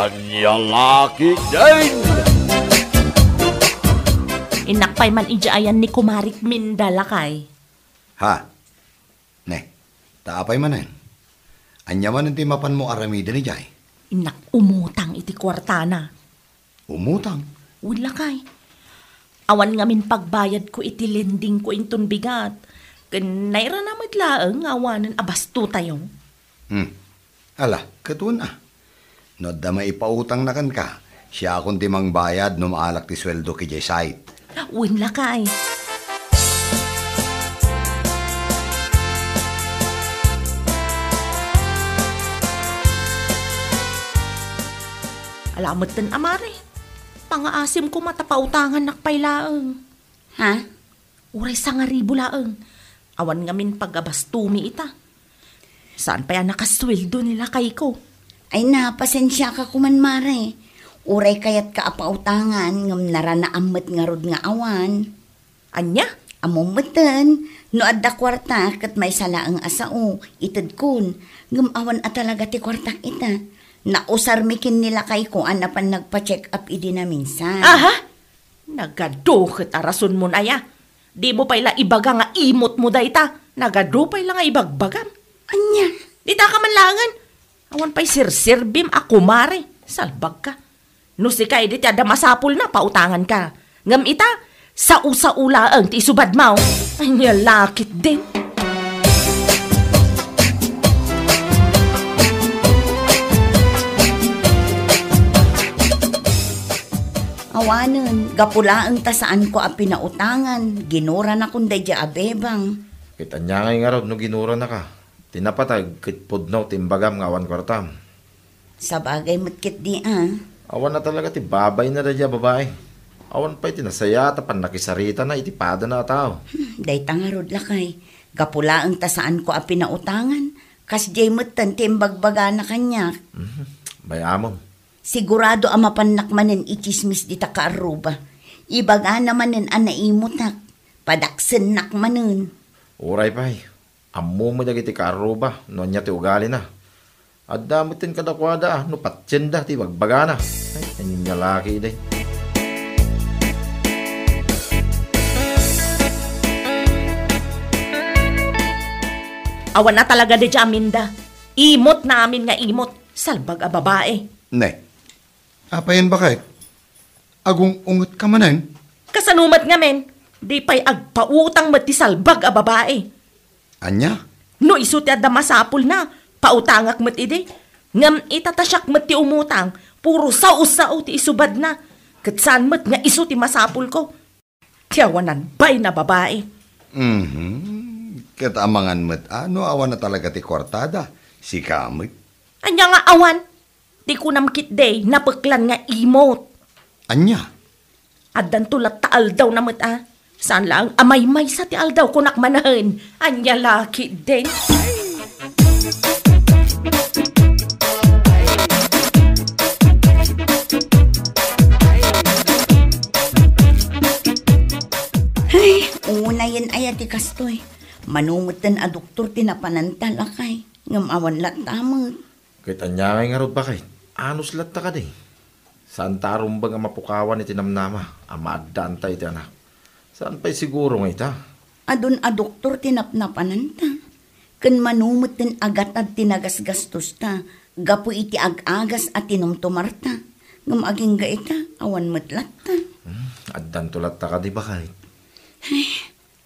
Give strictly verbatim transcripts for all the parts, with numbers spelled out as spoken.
Ania la ketdin? Innak pay man idiay ayan ni Kumarik Minda, lakay. Ha? Ne, ta apay manen? Ania manen ti mapanmo aramiden idiay? Innak umutang iti kuartana. Umutang? Wen, lakay. Awan ngamin pagbayadko iti lendingko inton bigat. Ken nairana met laeng nga awanen a bastotayo. Hmm. Ala, ket wen a. No adda maipautangna kenka, siakon ti mangbayad no maalak ti sueldo idiay site. Wen, lakay. Ala metten a, mare. Pangaasim koma ta pautangannak pay laeng. Ha? Uray sangaribu laeng. Awan ngamin pagabastomi ita. Saan pay a nakasueldo ni lakayko. Ay, napasensiaka koman, mare. Uray kayatka a pautangan, ngem naranaam met ngarud nga awan. Ania? Ammom metten, no adda kuarta ket maysa laeng a sao, itedkon. Ngem awan a talaga ti kuartak ita. Nausarmi ken ni lakayko a napan nagpa-check up idi naminsan. Aha? Nagadu ket a rasonmon aya. Dimo pay la ibaga nga imotmo dayta. Nagadu pay la nga ibagbagam. Ania? Ditaka man laengen. Awan pay serserbim a kumare. Salbagka. No sika idi ti adda masapulna, pautanganka. Ngem ita, sao-sao laeng ti isubadmo. Ania la ketdin? Awanen, gapu laeng ta saanko a pinautangan, ginuranakon daydiay a bebang. Ket ania ngay ngarud no ginuranaka? Ti napateg ket pudno ti imbagam nga awan kuartam. Sabagay met ketdi a. Awan a talaga ti babain na daydiay a babai. Awan pay ti nasayaat a pannakisaritana iti padana a tao. Hmm, dayta ngarud, lakay. Gapu laeng ta saanko a pinautangan. Kasdiay metten ti imbagbagana kaniak. Mhm. Bay-amon. Sigurado a mapannak manen itsismis dita kaarruba. Ibagana manen a naimotak. Padaksennak manen. Uray pay. Ammo met dagiti kaarruba no ania ti ugalina. Adda metten kadakuada no patienda ti bagbagana. Ay, ania la ketdin. Awan a talaga daydiay a Minda. Imotna amin nga imot. Salbag a babai. Ne. Apayen, baket? Agung-ungetka manen? Kasano met ngamin? Di pay agpautang met ti salbag a babai. Ania? No isu ti adda masapulna, pautangak met idi. Ngem ita ta siak met ti umutang, puro sao-sao ti isubadna. Ket saan met nga isu ti masapulko. Ti awanan bay na babai. Mhm. Ket amangan met a no awan a talaga ti kuartada, sika met. Ania nga awan? Ti kunam ketdi, napeklan nga imot. Ania? Addanto latta aldawna met a. Saan laeng a maymaysa ti aldaw, kunak manen. Ania la ketdin? Ay, unayen aya ti kastoy. Mano metten a doktor ti napananta, lakay. Ngem awan latta met. Ket ania ngay ngarud, baket? Anus latta kadi? Saanta a rumbeng a mapukawan iti namnama a maaddaanta iti anak. Saan pay siguro nga ita? Adun a doktor ti napnapananta. Ken mano metten a gatad ti nagasgastosta gapu iti ag-agas a tinumtumarta. Ngem agingga ita, awan met latta. Hmm, addanto latta kadi, baket? Ay,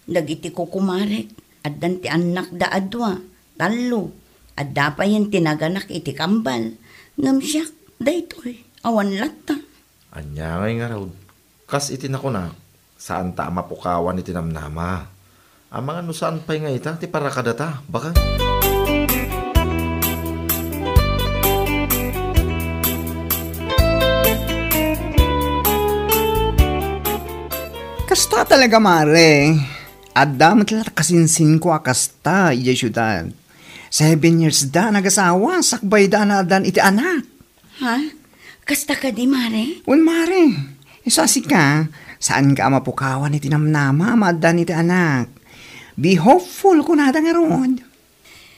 dagiti kukumarek, addan ti annakda a dua, tallo. Adda payen ti naganak iti kambal. Ngem siak, daytoy, awan latta. Ania ngay ngarud? Kas iti nakunak, saanta a mapukawan iti namnama. Amangan no saan pay nga ita ti para kadata, baket? Kasta talaga, mare. Adda met la kasinsinko a kasta idiay siudad. Seven years da nagasawa, sakbay da a naaddan iti anak. Ha? Kasta kadi, mare? Wen, mare. Isu a sika, saanka a mapukawan iti namnama a maaddan iti anak. Be hopeful, kunada ngarud.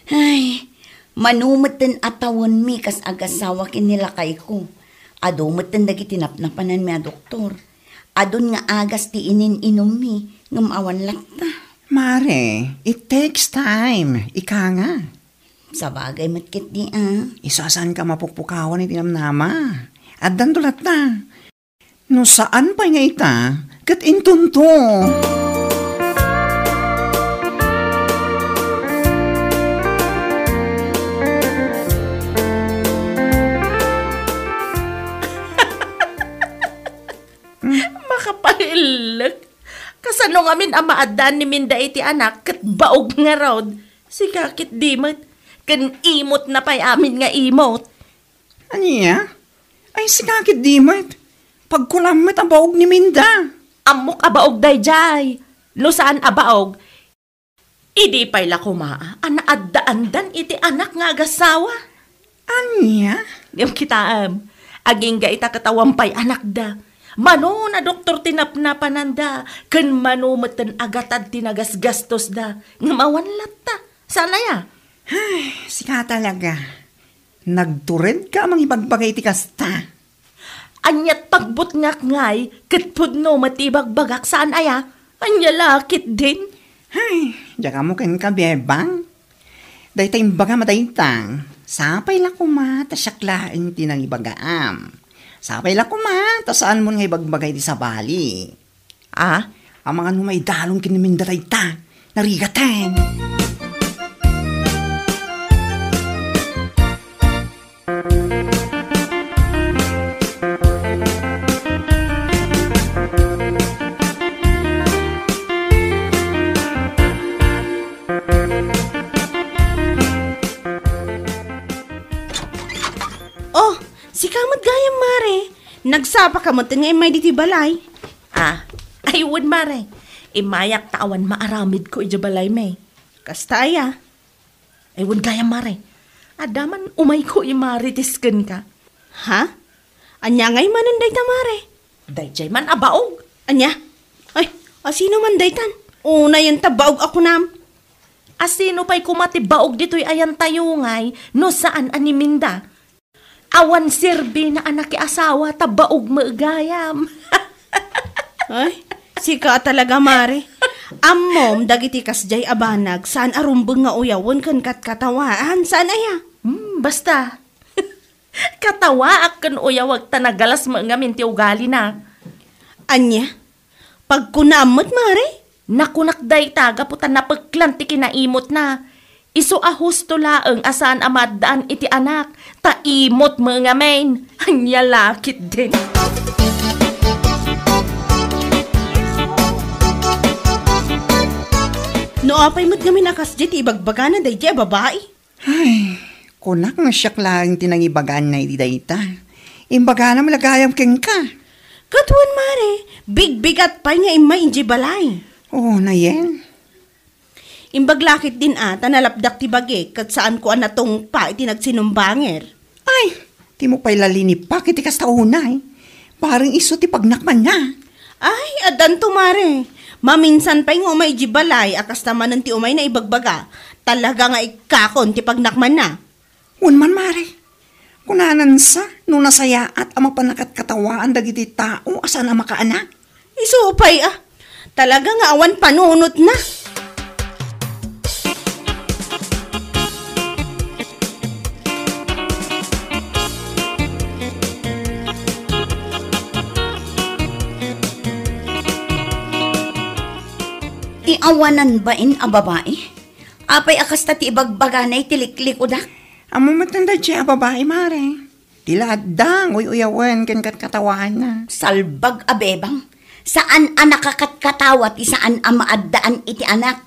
Ay, mano metten a tawenmi kas agasawa ken ni lakayko. Adu metten dagiti napnapananmi a doktor. Adun nga agas ti inin-inummi, ngem awan latta. Mare, it takes time. Ika nga. Sabagay met ketdi, a. Isu a saanka mapukpukawan iti namnama. Addanto latta. No saan pay nga ita, ket intonto. Makapaillek. Kasano ngamin a maaddaan ni Minda iti anak ket baog ngarud? Sika ketdi met. Ken imotna pay amin nga imot. Ania? Ay, sika ketdi met. Pagkunam met a baog ni Minda. Ammok a baog daydiay. No saan a baog, idi pay la koma a naaddaandan iti anak nga agasawa. Ania? Ngem kitaem, agingga ita ket awan pay anakda. Mano a doktor ti napnapananda, ken mano metten a gatad ti nagasgastosda. Ngem awan latta. Saan aya? Ay, sika talaga. Nagturedka a mangibagbaga iti kasta. Ania't pagbutngak ngay, ket pudno met ti ibagbagak, saan aya? Ania la ketdin? Ay, diak ammo kenka, Bebang. Dayta imbagam a dayta, sapay la koma ta siak laeng ti nangibagaam. Sapay la koma ta saanmon nga ibagbaga iti sabali. Ah, amangan no maidalon ken ni Minda dayta. Narigaten. Oh, sika met gayam, Mare. Nagsapaka met nga immay ditoy balay. Ah, ay wen, Mare. Immayak ta awan maaramidko idiay balaymi. Kasta aya? Ay wen gayam, Mare. Adda man umayko imarites kenka. Ha? Ania ngay manen dayta, Mare? Daydiay man a baog. Ania? Ay, asino man daytan? Unayen ta baog a kunam. Asino pay koma ti baog ditoy ayantayo ngay no saan a ni Minda? Awan serbina a nakiasawa ta baog met gayam. Ay, sika talaga, Mare. Ammom, dagiti kasdiay a banag, saan a rumbeng nga uyawen ken katkatawaan. Saan aya? Hmm, basta. Katawaak ken uyawek ta nagalas met ngamin ti ugalina. Ania? Pagkunam met, Mare? Nakunak dayta gapu ta napeklan ti kinaimotna. Isu a husto laeng a saan a maaddaan iti anak, ta imot met ngamin. Ania la ketdin? No apay met ngamin a kasdiay ti ibagbagana daydiay a babai? Ay, kunak nga siak laeng ti nangibaganna iti dayta. Imbagana met la gayam kenka. Ket wen, Mare, bigbigat pay nga immay idiay balay. Oh, nayen. Imbag la ketdin a, ta nalapdak ti bagik, ket saanko a natungpa iti nagsinumbanger. Ay, dimo pay la linipak iti kasta unay. Bareng isu ti pagnakmanna. Ay, addanto, Mare. Maminsan pay nga umay idiay balay a kasta manen ti umayna ibagbaga. Talaga nga ikkakon ti pagnakmanna. Wen man, Mare. Kunanansa no nasayaat a mapan a katkatawaan dagiti tao a saan a makaanak. Isu pay a. Talaga nga awan panunotna. Ti awanan bain a babai? Apay a kasta ti ibagbagana iti liklikudak? Ammo met daydiay a babai, Mare. Ti la adda nga uy-uyawen ken katkatawaanna. Salbag a bebang. Saan a nakakatkatawa ti saan a maaddaan iti anak.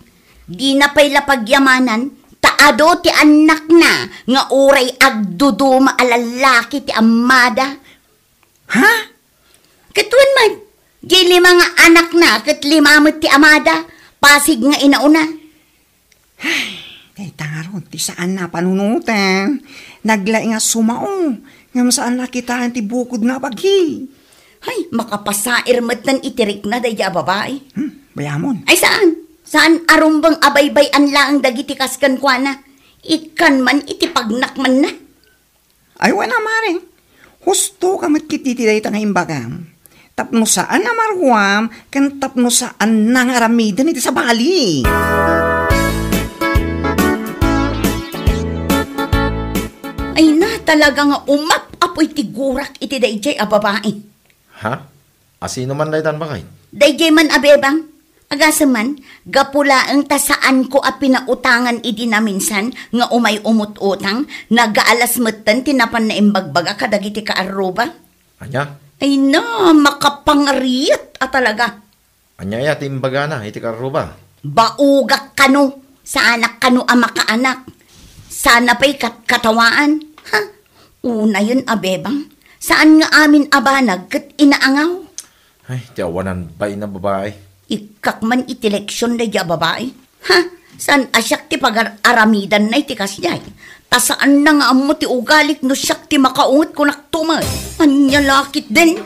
Dina pay la pagyamanan, ta adu ti annakna nga uray agduduma a lallaki ti ammada. Ha? Ket wen met, di lima nga anakna ket lima met ti amada, Pasig nga inauna. Ay, dayta ngarud ti saan a panunoten. Naglaing a sumao, ngem saan a kitaen ti bukod nga abagi. Hay, makapasair metten iti rikna daydiay a babai. Hmm, bayamon. Ay, saan? Saan a rumbeng a baybay-an laeng dagiti kas kenkuana? Ikkan man iti pagnakmanna. Ay, wen a, Mare. Husto ka met ketdi iti dayta nga imbagam. Tapno saan a maruam ken tapno saan nga aramiden iti sabali. Ay na, talaga nga umap-apoy ti gurak iti daydiay a babai. Ha? Asino man daytan, baket? Daydiay man a bebang. Agasem man, gapu laeng ta saanko a pinautangan idi naminsan nga umay umut-utang, nagaalas metten ti napan naimbagbaga kadagiti kaarruba. Ania? Ay na, makapangariat a talaga. Ania aya ti imbagana iti kaarruba? Baugak kano, saanak kano a makaanak. Sana pay katkatawaan. Ha? Unayen a bebang, saan nga amin a banag ket inaangaw. Ay, ti awanan bain a babai. Ikkak man iti leksion daydiay a babai. Ha? Saan a siak ti pagar-aramidanna iti kasdiay? Ta saanna nga ammo ti ugalik no siak ti makaunget kunakto met. Ania la ketdin?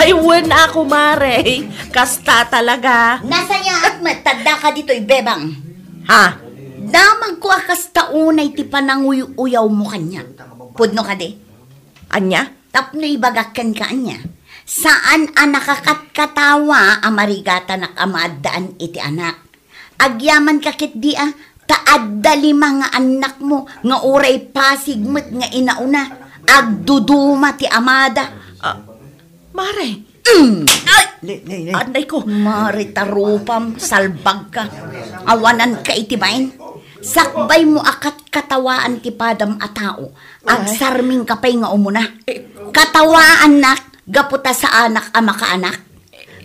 Ay, wen a, kumare. Kasta talaga. Nasayaat met ta addaka ditoy, bebang. Ha? Damagko a kasta unay ti pananguy-uyawmo kaniak. Pudno kadi? Ania? Tapno ibagak kenka ania, saan a nakakatkatawa a marigatanak a maaddaan iti anak. Agyamanka ketdi a, ta adda lima nga annakmo nga uray pasig met nga inauna, agduduma ti amada. Ah, mare. Mm. Ay! Ne, ne, ne. Anay ko. Mare, tarupam, salbagka. Awananka iti bain. Sakbaymo a katkatawaan ti padam a tao. Ay. Agsarmingka pay nga umuna. Eh. Katawaannak, gapu ta saanak a makaanak.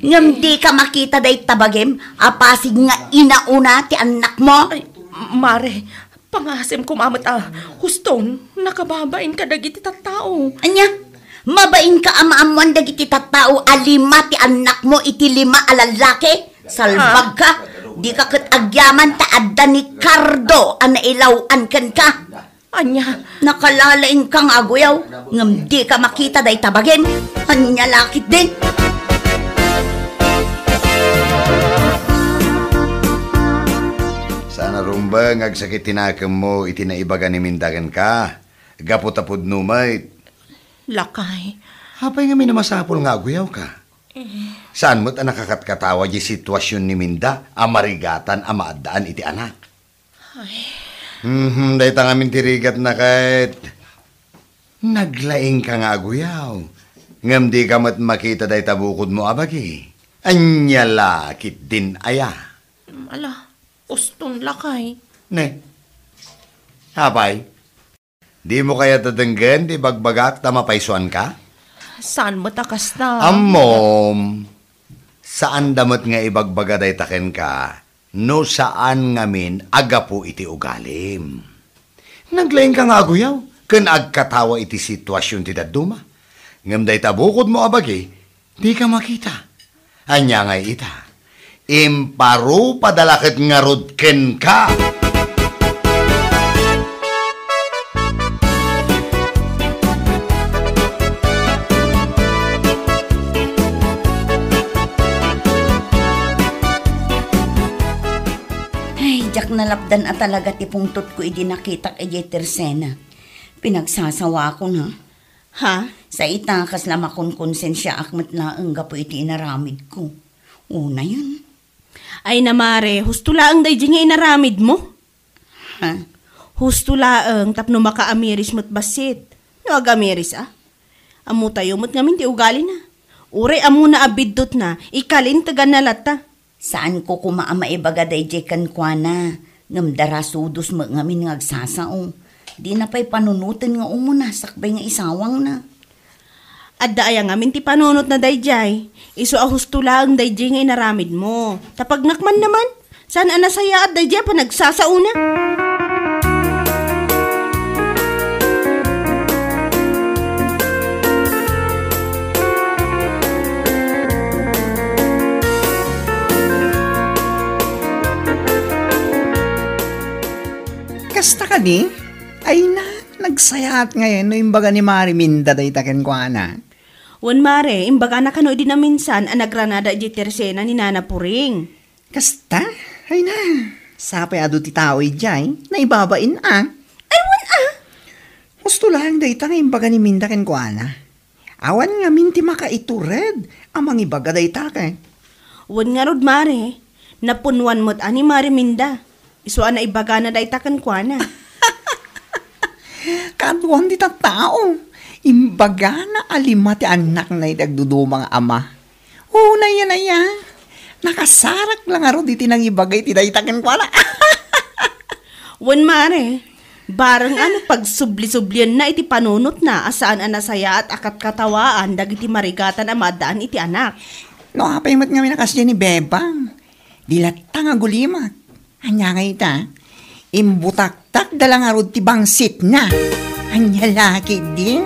Ngem dika makita dayta bagim a pasig nga inauna ti annakmo? Ay, mare, pangasim koma met a huston, nakababain kadagiti tattao. Ania? Mabainka a maammoan dagiti tattao a lima ti annakmo iti lima a lallaki? Salbagka! Ah. Dika ket agyaman ta adda ni Cardo a nailaw-an kenka. Ania? Nakalalaingka nga aguyaw, ngem dika makita dayta bagim. Ania la ketdin? Saan a rumbeng nga agsakit ti nakemmo iti naibaga ni Minda kenka, gapu ta pudno met. Lakay. Apay ngamin a masapul nga aguyawka? Eh. Saan met a nakakatkatawa di situasion ni Minda a marigatan a maaddaan iti anak? Ay. Mhm, dayta ngamin ti rigatna ket naglaingka nga aguyaw. Ngem dika met makita dayta bukodmo a bagi. Ania la ketdin aya? Ala, uston lakay. Ne. Apay? Dimo kayat a denggen ti ibagbagak ta mapaysuanka? Saan met a kasta? Ammom, saanda met nga ibagbaga dayta kenka no saan ngamin a gapu iti ugalim. Naglaingka nga aguyaw ken agkatawa iti situasion ti dadduma. Ngem dayta bukodmo a bagi, dika makita. Ania ngay ita? Imparupada la ket ngarud kenka. Ay, diak nalapdan a talaga ti pungtotko idi nakitak idiay tersena. Pinagsasawakon, ha? Ha? Sa ita, kasla makonkonsensiaak met laeng gapu iti inaramidko. Unayen. Ay na, mare, husto laeng daydi nga inaramidmo. Ha? Husto laeng tapno makaamiris met bassit. No agamiris a? Ammotayo met ngamin ti ugalina. Uray ammona a biddutna, ikalinteganna latta. Saanko koma a maibaga daydiay kenkuana, ngem darasudos met ngamin nga agsasao. Dina pay panunoten nga umuna sakbay nga isawangna. Adda aya ngamin ti panunotna daydiay? Isu a husto laeng daydiay nga inaramidmo. Ta pagnak man naman, saan a nasayaat daydiay a panagsasaona? Kasta kadi? Ay na, nagsayaat ngayen no imbaga ni Mari Minda dayta kenkuana. Wen, mare, imbagana kano idi naminsan a nagranada idiay tersena ni Nana Puring. Kasta? Ay na, sapay adu ti tao idiay, naibabain a. Ay, wen a! Husto laeng dayta nga imbaga ni Minda kenkuana. Awan ngamin ti makaitured a mangibaga dayta ket. Wen ngarud, mare, napunnuan met a ni Mare Minda. Isu a naibagana dayta kenkuana. Kaduan ti tattao, imbagana a lima ti annakna iti agduduma nga ama. Unay a, nakasarak la ngarud iti nangibaga iti dayta kenkuana. Wen, mare, bareng a no pagsubli-sublienna iti panunotna a saan a nasayaat a katkatawaan dagiti marigatan a maaddaan iti anak. No apay met ngamin a kasdiay ni Bebang, di latta nga agulimek. Ania ngay ita? Imbutaktakda la ngarud ti bangsitna. Ania la ketdi?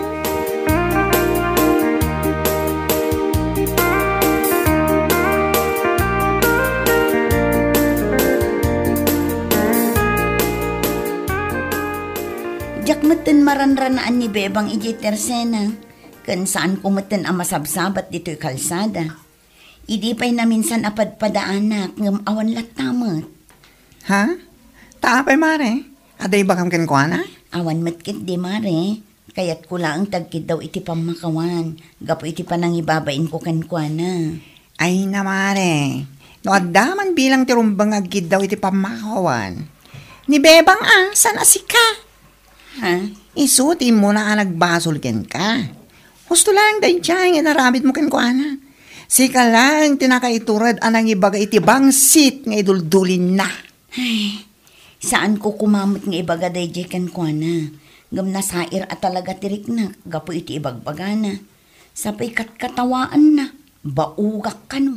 Diak metten maranranaan ni Bebang idiay tersena, ken saanko metten a masabsabat ditoy kalsada. Idi pay naminsan a padpadaanak, ngem awan latta met. Ha? Ta apay, mare? Adda ibagam kenkuana? Awan met ketdi, mare. Kayatko laeng ti agkiddaw iti pammakawan, gapu iti panangibabainko kenkuana. Ay na, mare. No adda man bilang ti rumbeng nga agkiddaw iti pammakawan, ni Bebang a, saan a sika. Ha? Isu ti immuna a nagbasol kenka. Husto laeng daydiay nga inaramidmo kenkuana. Sika laeng ti nakaitured a nangibaga iti bangsit nga iduldulinna. Ay, saanko koma met nga ibaga daydiay kenkuana. Ngem nasair a talaga ti riknak gapu iti ibagbagana. Sapay katkatawaanna, baugak kano.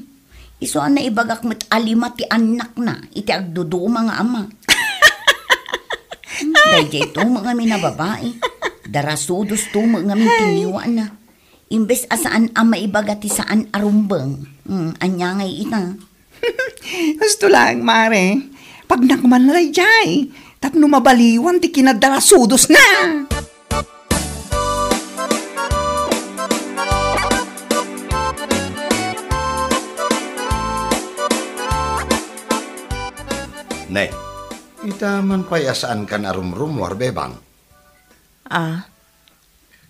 Isu a naibagak met a lima ti annakna iti agduduma nga ama. Daydiay to met ngamin a babai. Darasudos to met ngamin ti ngiwatna. Imbes a saan a maibaga ti saan a rumbeng. Hmm, ania ngay ita? Husto laeng, mare. Pagnakmanna daydiay tapno mabaliwan ti kinadarasudosna. Ne, ita man pay a saankan a rumrumuar, Bebang? Ah?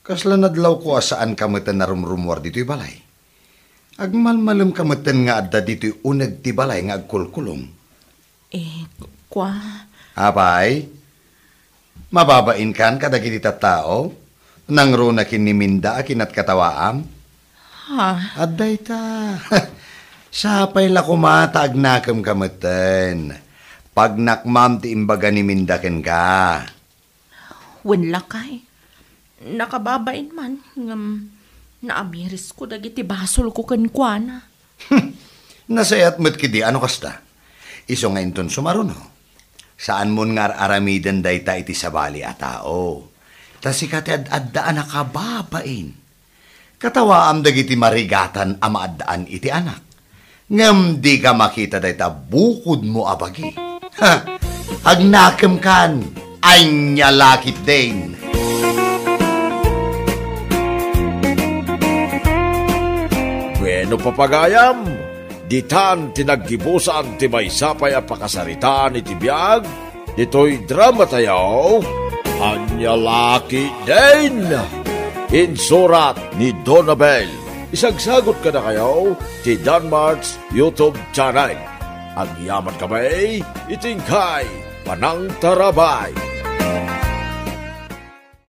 Kasla nadlawko a saanka metten a rumrumuar ditoy balay. Agmalmalemka metten nga adda ditoy uneg ti balay nga agkulkulong. Eh, kua. Apay? Mababainkan kadagiti tattao? Nangruna ken ni Minda a kinatkatawaam? Ha? Adda ita. Sapay la koma ta agnakemka metten. Pagnakmam ti imbaga ni Minda kenka. Wen lakay. Nakababain man, ngem naamirisko dagiti basolko kenkuana. Nasayaat met ketdi a no kasta. Isu nga inton sumaruno, saanmon nga ar-aramiden dayta iti sabali a tao. Ta sika ti ad-adda a nakababain. Katawaam dagiti marigatan a maaddaan iti anak. Ngem dika makita dayta bukodmo a bagi. Ha! Agnakemkan! Ania la ketdin! Bueno, papagayam, ditan ti naggibusan ti maysa pay a pakasaritaan iti biag ditoy dramatayo, Ania la ketdin! Insurat ni Donabel. Isagsagot kadakayo ti Danmart's YouTube channel. Agyamankami iti inkay panangtarabay.